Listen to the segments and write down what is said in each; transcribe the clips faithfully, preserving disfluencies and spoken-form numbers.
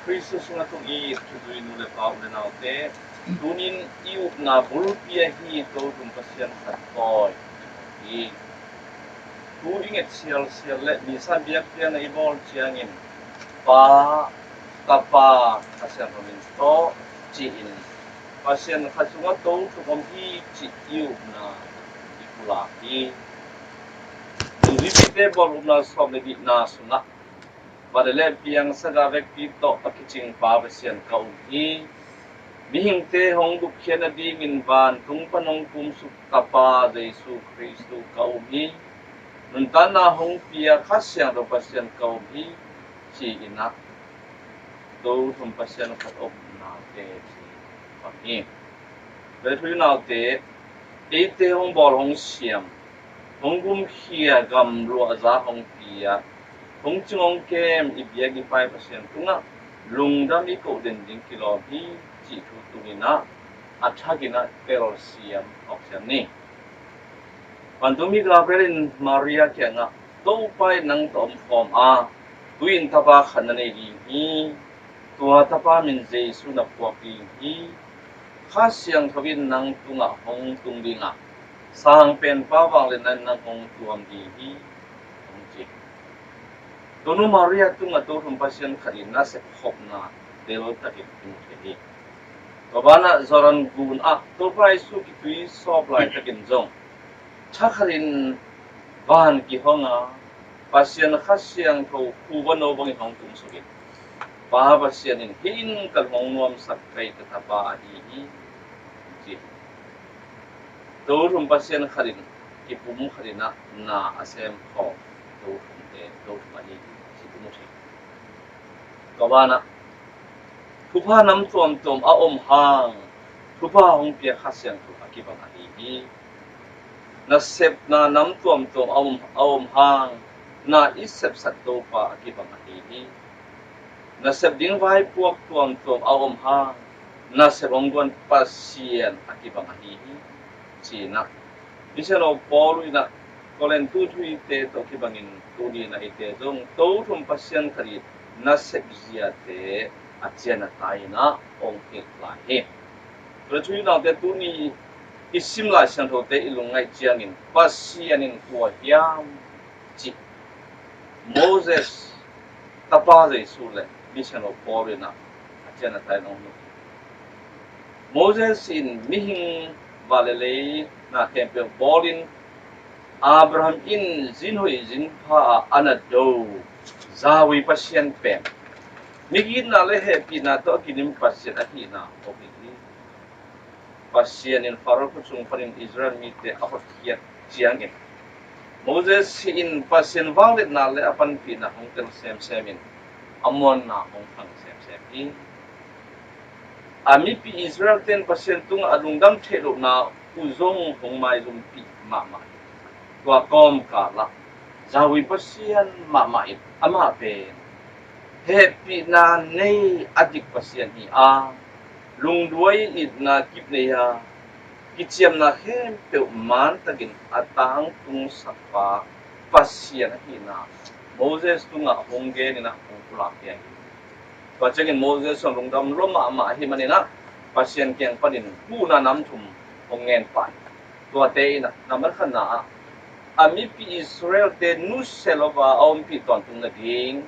Khristu sungah tung i thuzui nu le pa u le naute, tunin i upna bulpi ahi Tothum Pasian khat tawi hi. Thu i nget sialsial le misa biakpiakna i bawl ciangin Pa, Tapa, Pasian homin tawh ci-in Pasian khat sungah Tothum om hi cih i upna i pulak hi. Nuzipite bawl upna sawm le nihna sungah Vale le piang saga vekpi tawh a kicing Pa Pasian ka um hi. Mihingte hong gupkhiat nadingin vantung pan hong kumsuk Tapa Jesu Khristu ka um hi. Nuntakna hong pia Kha Siangtho Pasian ka um hi, ci-in ah Tothum Pasian khat omnate ci bang hi. Vei thu i naute, eite hong bawl hong siam, hong gumkhia, gamluahza hong pia, hong cing hong kem i biak i pai Pasian tungah lungdam i koh den ding kilawm hi, cih thu tungin ah a thakin ah telsiam awksiam ni. Vantungmi Gabriel in Maria kiangah, Topa in nang tawh omkhawm a, tu-in tapa khat na nei ding hi. Tua tapa min Jesu na phuak ding hi. Kha Siangtho in nang tungah hong tung ding a, Sang Penpa vangliatna in nang hong tuam ding hi, hong ci. Tonu Maria tungah Tothum Pasian khat in nasep khopna teltakin i mu thei hi. Tua banah Jordan gun ah Topa Jesu kitui sawp laitakin zong thakhatin van kihong a, Pasian Kha Siangtho khuva no bangin hong tumsukin, Pa Pasian in, hih in kan hong nuamsak ka tapa ahi hi, ci. Tothum Pasian khatin kipum khatin ah na a sem khawm Tothum te, Tothum ahi hi, ci tum thei. Tua banah thupha nam tuamtuam a om hang thupha hong pia Kha Siangtho a kibang ahi hi. Nasepna nam tuamtuam a om, a om hang na i sepsak Topa a kibang ahi hi. Nasep ding vaipuak tuamtuam a om hang nasep hong guan Pasian a kibang ahi hi, ci-in ah Misiangtho Paul in ah Korintu thuhite tawh kibangin tuni-in ah eite zong Tothum Pasian khat i nasep ziate a cian a tai-in ah hong hilh lai hi. Tua thu i naute, tuni i sim Lai Siangthote i lungngaih ciangin Pasian in kua hiam cih Moses tapa Jesu le Misiangtho Paul in ah a cian a tai-in hong hilh hi. Moses in mihing vale lei na khempeuh bawlin Abraham in zinhoih zinpha ah a na do Zawi Pasian pen migitna le hehpihna tawh a kidim Pasian ahihna hong hilh hi. Pasian in Faro khut sung panin Israel mite a hotkhiat ciangin Moses in Pasian vangliatna le a panpihna hong tel semsem in a muanna hong khang semsem hi. A mipi Israel ten Pasian tungah a lungdam theih lohna uh zong hong maizumpih mahmah hi. Tua kawmkal ah Zawi Pasian mahmah in amah pen hehpihna nei a dik Pasian hi a, lungduai itna kip nei a, kiciamna khempeuh mantakin a tangtung sakpa Pasian ahihna Moses tungah hong genin ah hong pulak hi. Tua ciangin Moses zong lungdam lua mahmah ahih manin ah Pasian kiang panin huhna nam thum hong ngen pah hi. Tuate in ah, nambat khatna ah, a mipi Israel-te nusia lo a a ompih tawntung nading,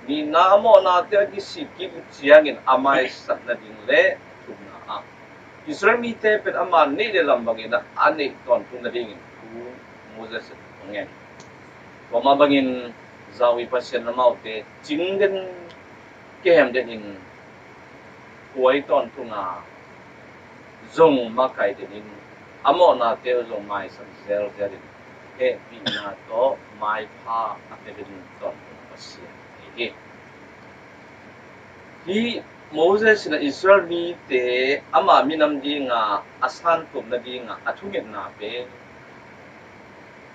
nihna a mawhnate a kisik kik uh ciangin a maisak nading le thumna ah Israel mite pen ama neih le lam bangin ah a neih tawntung nadingin thu Moses in hong ngen hi. Tua mah bangin Zawi Pasian amaute cing den, kem den in huai tawntung a, zong makai den in a mawhnate uh zong maisak zelzel in hehpihna tawh maipha a pia den tawntung Pasian ahi hi. Hih Moses in ah Israel mite ama minam dinga a santuam nadinga a thungetna pen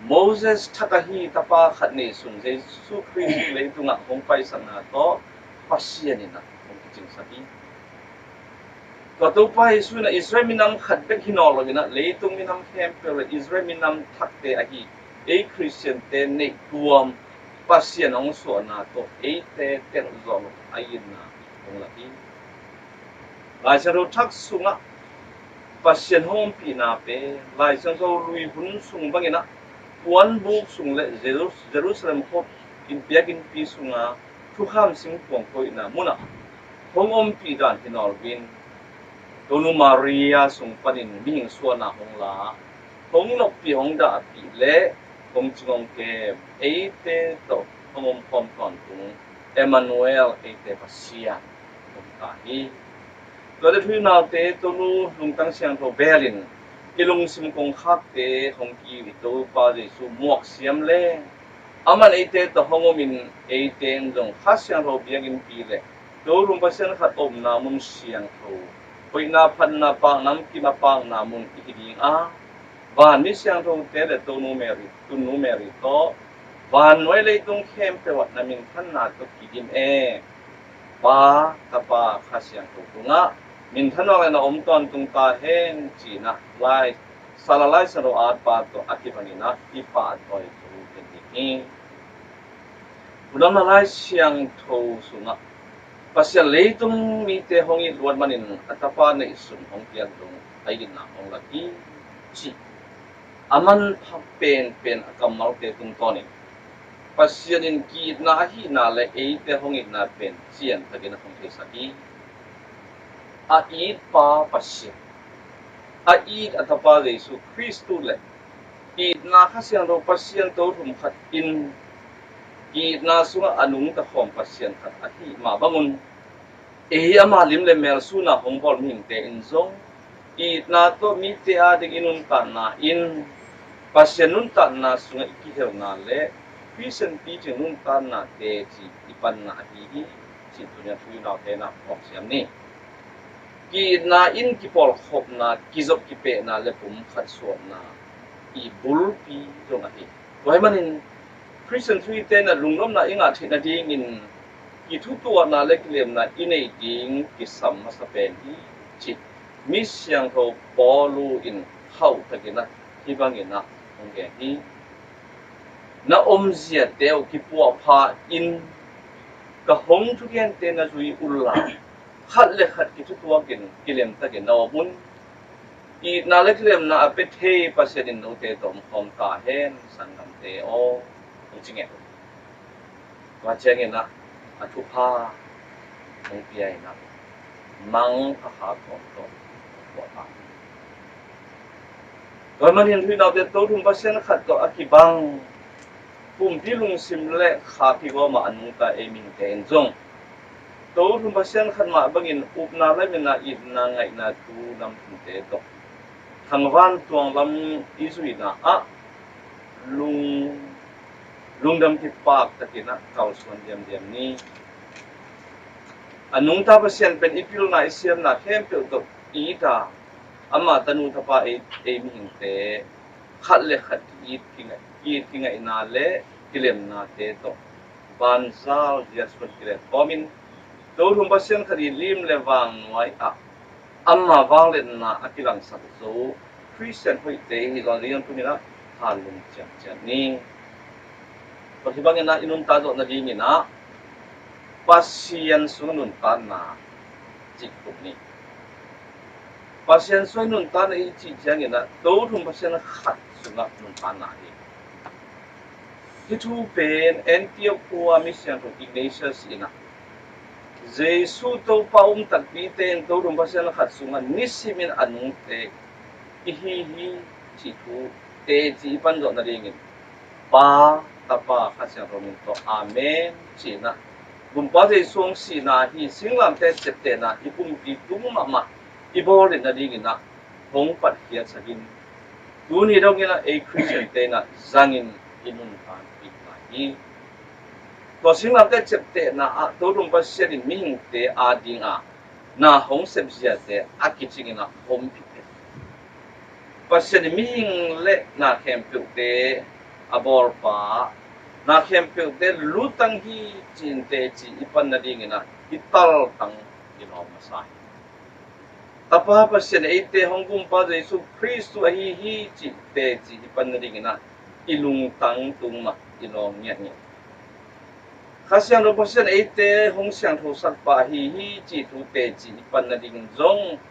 Moses thak ahi tapa khat neihsun Jesu Khrist leitungah hong paisakna tawh Pasian in ah hong kicingsak hi. Tua Topa Jesu in ah Israel minam khat bek hi nawn lo in ah leitung minam khempeuh le Israel minam thakte ahi ei Khristiante neih tuam Pasian hong suahna tawh eite telh zawh lo a itna hong lak hi. Lai Siangtho thak sungah Pasian hong ompihna pen Lai Siangtho lui hun sung bangin ah puanbuk sung le Jeru- Jerusalem khua in biakinnpi sunga thukham singkuang koihna munah hong ompih dan hi nawn loin, Tonu Maria sung panin mihing suahna hong la, hong noppih, hong dahpih le hong cing hong kem, eite tawh hong omkhawm tawntung Emmanuel, eite Pasian hong ta hi. Tuate thu i naute, Tonu lungtang siangtho belin i lungsim kongkhakte hong ki-it i Topa Jesu muak siam leng, aman eite tawh hong omin, eite in zong Kha Siangtho biakinnpi le Tonu Pasian khat omna mun siangtho, hoihna, phatna, pakna kim a pakna mun i hi ding a, van mi siangthote le Tonu Mary, Tonu Mary tawh vannuai leitung khempeuh ah na minthanna tawh kidim e. Pa, Tapa, Kha Siangtho tungah minthan awk le na om tawntung ta hen, ci-in ah Lai, Sala Lai Siangtho atpa tawh a kibangin ah i pahtawi zo den ding hi. Vunamna Lai Siangtho sungah Pasian leitung mite hong it luat manin a Tapa neihsun hong piak dong a itna hong lak hi, ci a manpha penpen a kammalte tungtawnin Pasian in ki-itna ahihna le eite hong itna pen ciantakin a hong theisak hi. A it Pa Pasian, a it a Tapa Jesu Khristu le itna Kha Siangtho Pasian Tothum khat in itna sungah a nungta khawm Pasian khat ahih mah bangun, ei ama lim le mel suna hong bawl mihingte in zong itna tawh mite ading i nuntakna in Pasian nuntakna sungah i kihelna le Khristian picing nuntakna teci i panna ahi hi, cih tuni-a thu i naute na phawk siam ni. Ki-itna in kipawlkhopna, kizop kipehna le pumkhat suahna i bulpi zong ahi. Tua ahih manin Khristian thu i itna lungnopna i ngah theih nadingin kithutuahna le kilemna i neih ding kisam masa pen hi, cih mi siangtho Paul in hauhtakin ah hih bangin ah hong gen hi. Na omziate uh kipuahpha in ka hong thugente na zui unla, khat le khat kithutuakin kilemtakin na om un. Itna le kilemna a pia thei Pasian in note tawh omkhawm ta hen, sanggamte aw, hong ci ngen. Tua ciangin ah a thupha hong pia in ah mangpha kha kawmkawm hong puah ta. Tua manin thu i naute, Tothum Pasian khat tawh a kibang pumpi lungsim le kha kigawm a nungta ei mihingte in zong Tothum Pasian khat mah bangin upna, lametna, itna, ngaihna thu lamthumte tawh thangvan tuang lam i zuihna ah lung, lungdam kipaktakin ah kalsuan diamdiam ni. A nungta Pasian pen i pilna, i siamna khempeuh tawh it a, ama tanu tapa ei, ei mihingte khat le khat ki-it kingaih, ki-it kingaihna le kilemnate tawh banzal zia suan kilen kawmin Tothum Pasian khat i lim le vang nuai ah ama vangliatna a kilangsak zo Khristian hoihte i hih lawng dingin tuni-in ah tha lung ciamciam ni. Tua hih bangin ah i nuntak zawh nadingin ah Pasian sungah nuntakna cih khum ni. Pasian sungah nuntakna i cih ciangin ah Tothum Pasian khat sungah nuntakna hi. Hih thu pen Antioch khua mi siangtho Ignatius in ah Jesu Topa um takpite in Tothum Pasian khat sungah nisimin a nungte i hi hi cih thu teci i pan zawh nadingin Pa, Tapa, Kha Siangtho min tawh Amen ci-in ah Gumpa Jesu hong sihna ahi singlamteh ciaptehna i pumpi tung mahmah i bawl nadingin ah hong patkhiatsak in, tuni dongin ah ei Khristiante in ah zangin i nuntakpih lai hi. Tua singlamteh ciaptehna ah Tothum Pasian in mihingte ading a na hong sepziate a kicingin ah ompih hi. Pasian in mihing le na khempeuhte a bawlpa, na khempeuhte lutang hi ci-in teci i pan nadingin ah i taltang i lawm masa hi. Tapa Pasian eite hong Gumpa Jesu Khristu ahi hi cih teci i pan nadingin ah i lungtang tung mah i lawm ngiatngiat. Kha Siangtho Pasian eite hong siangthosak pah ahi hi cih thu teci i pan nading zong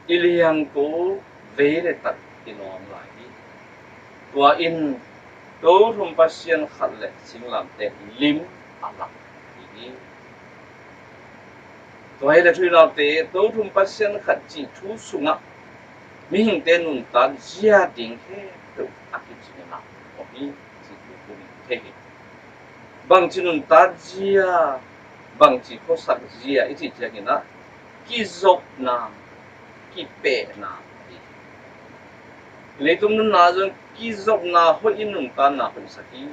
i liangko vei le tak i lawm lai hi. Tua in Tothum Pasian khat le singlamteh lim a lak hi. Tua hi le thuhilhte, Tothum Pasian khat cih thu sungah mihingte nuntak zia ding khempeuh a kicing a om hi cih thu kong thei hi. Bangci nuntak zia, bangci khuasak zia i cih ciangin ah kizopna, kipehna ahi hi. Leitung nunna zong kizopna hoih in nuntakna hoihsak hi.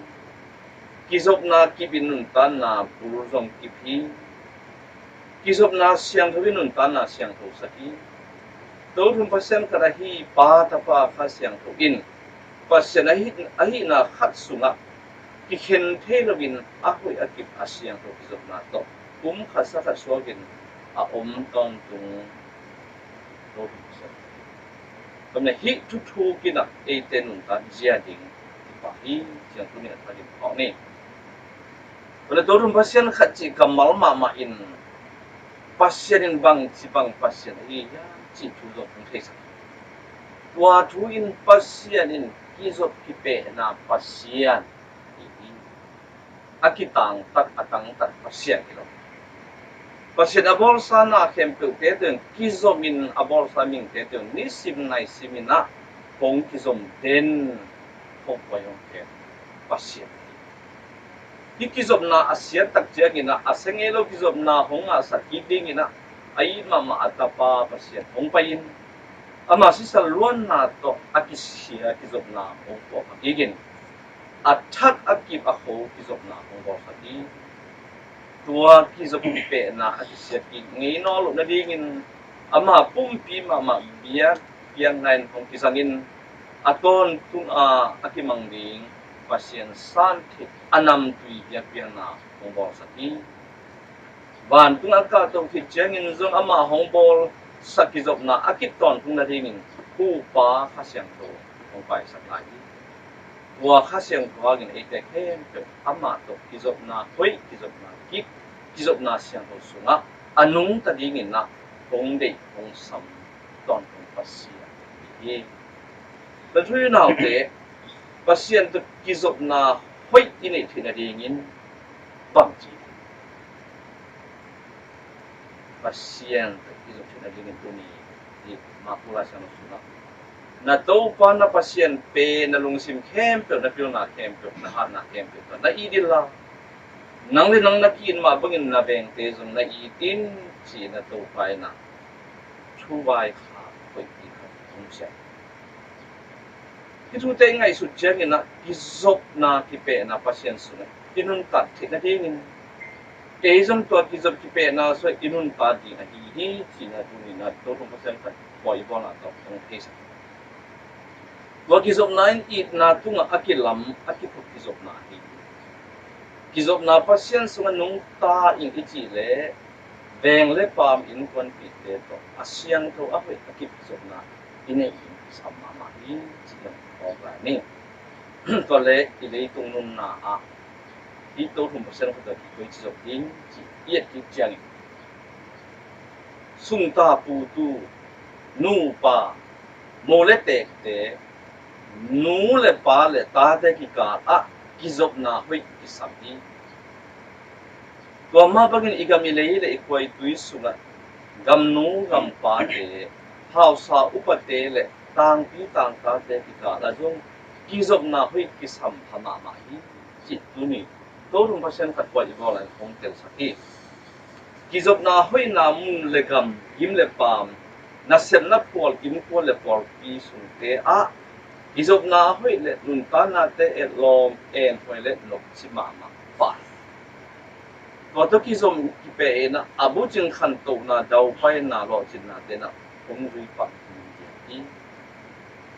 Kizopna kip in nuntakna bul zong kip hi. Kizopna siangtho in nuntakna siangthosak hi. Tothum Pasian khat ahi Pa, Tapa, Kha Siangtho in Pasian ahi, ahihna khat sungah kikhen thei loin a hoih a kip a siangtho kizopna tawh kum khat sa khat suakin a om tawntung Tothum Pasian. Tua manin hih thu thukin ah eite nuntak zia ding i pah hi. Siangtho nih a thakin phawk ni. Tua le Tothum Pasian khat cih kammal mahmah in Pasian in bangci bang Pasian ahi hiam cih thu zong hong theisak hi. Tua thu in Pasian in kizop kipehna Pasian ahi hi. A kitangtak, a tangtak Pasian hi lo. Pasian a bawlsa na khempeuhte teng kizom in a bawlsa mihingte teng nisim naisim in ah hong kizom den, hong poi hong khen Pasian hi. Hih kizopna a siat tak ciangin ah a sia ngei lo kizopna hong ngahsak kik dingin ah a it mahmah a Tapa Pasian hong pai in ama sisan luanna tawh a kisia kizopna hong puak a kikin a thak a kip a kho kizopna hong bawlsak hi. Tua kizop kipehna a kisiat kik ngei nawn loh nadingin ama pumpi mahmah biakpiakna in hong kizangin a tawntung a a kimang ding Pasian san theih a namtui biakpiakna hong bawlsak hi. Vantung a kahtoh khit ciangin zong ama hong bawlsak kizopna a kip tawntung nadingin Pu, Pa, Kha Siangtho hong paisak lai hi. Tua Kha Siangtho hangin eite khempeuh amah tawh kizopna hoih, kizopna kip, kizopna siangtho sungah a nungta dingin ah hong deih hong sam tawntung Pasian hi. Tua thu in ah, Pasian tawh kizopna hoih i neih theih nadingin bangci Pasian tawh kizop theih nadingin tuni hih Marka Lai Siangtho sungah na Topa na Pasian pen na lungsim khempeuh, na pilna khempeuh, na hatna khempeuh tawh na it inla, nang le nang na ki-it mah bangin na vengte zong na it in, ci-in na Topa in ah thu vaikhak hoihpi khat hong ciah hi. Hih thute i ngaihsut ciangin ah kizopna kipehna Pasian sungah i nuntak theih nadingin ei zong tua kizop kipehna sungah i nuntak ding ahi hi cihna tuni-in ah Tothum Pasian khat pua i bawlna tawh hong theisak hi. Tua kizopna in itna tungah a kilam a kiphut kizopna ahi hi. Kizopna Pasian sungah nungta ing i cih leh veng le paam innkuanpihte tawh a siangtho a hoih a kip kizopna i neih ding kisam mahmah hi cih zong phawk lai ni. Tua le i leitung nunna ah hih Tothum Pasian khat tawh kikoih ci zop ding cih i et kik ciangin sungta putu, nupa, mo le teekte, nu le pa le tate kikal ah kizopna hoih kisam hi. Tua mah bangin i gam i lei le i khua i tui sungah gamnu gampate, hausa upate le tangpi tangtate kikal ah zong kizopna hoih kisam pha mahmah hi cih tuni Tothum Pasian khat pua i bawl lai hong telsak hi. Kizopna hoihna mun le gam, gim le paam, nasepna phual, innkuan le pawlpi sungte ah kizopna hoih le nuntaknate etlawm, enhuai le nopci mahmah pah hi. Tua tawh kizom kipeh in ah a bucing khantohna, daupaina, lawhcinna te in ah hong zui pah hi.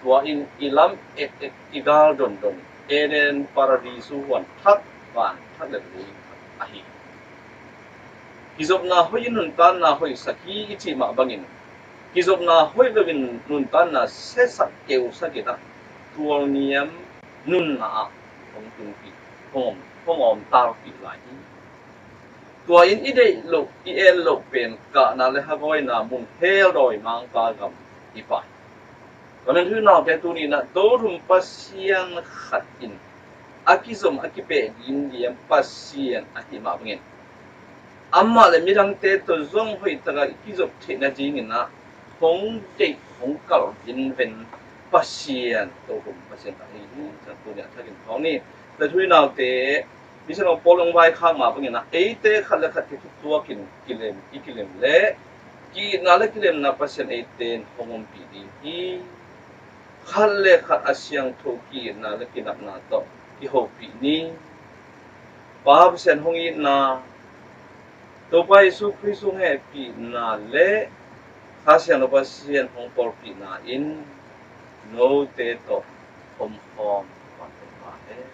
Tua in i lam et et, i gal dondon Eden Paradisu huan thak, van thak le lei thak ahi hi. Kizopna hoih in nuntakna hoihsak hi i cih mah bangin kizopna hoih loin nuntakna siasak keusak in ah tualniam nunna ah hong tunpih, hong om, hong om talpih lai hi. Tua in i deih loh, i et loh pen kahna le hagawina mun hel dawimangpa gam i pai. Tua man thunaute, tuni in ah Tothum Pasian khat in a kizom a kipeh ding lian Pasian ahih mah bangin amah le midangte tawh zong hoihtak a i kizop theihna dingin ah hong deih, hong kalh vinven Pasian, Tothum Pasian khat hi hi. Ciang tuni a thakin phawk ni. Tua thunaute, Misiangtho Paul hong vaikhak mah bangin ah eite khat le khat kithutuakin kilem, i kilem leh ki-itna le kilemna Pasian eite in hong ompih ding hi. Khat le khat a siangtho ki-itna le kinapna tawh kihopih ni. Pa Pasian hong itna, Topa Jesu Khrist hong hehpihna le Kha Siangtho Pasian hong pawlpihna in note tawh omkhawm vantung pa hen.